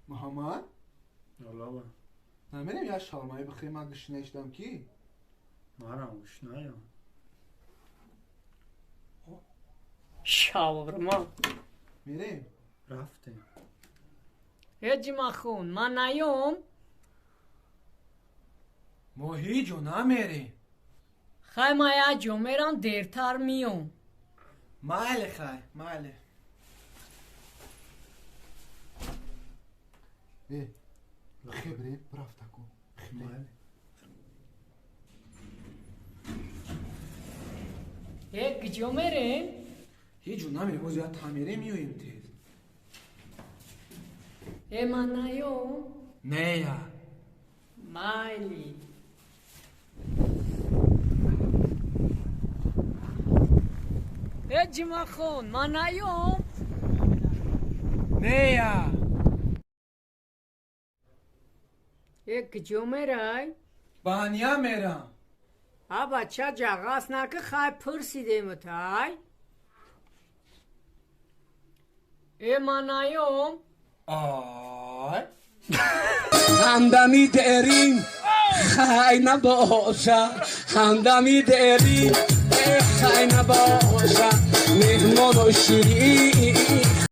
Муҳаммад. Лаба. Намерем як шаурмаӣ бихӯрем? Ман гушна шудам ки. Манам гушнаям. Шаурма. Мерем. Рафтем. Э, Ҷумъахон, ман наём? Мо ҳеҷ ҷо намерем. Хай, ман як ҷо мерам, дертар миём. Майли, хай, майли. Э, бихе бирем, рафтаку. Майли. Э, куҷо мерем? Ҳеҷ ҷо намерем, оз як тамере меоем тез. Э, ман наём? Нея. Майли. Э, Ҷумъахон, ман наём? Нея. Э, куҷо мерай? Баня мерам. А, бача, ҷағас наки, хай, пурсидемут, ай. Э, ман наём? Ай. Ҳамдами дерим хай набоша, ҳамдами дерим хай набоша, меҳмону ширин.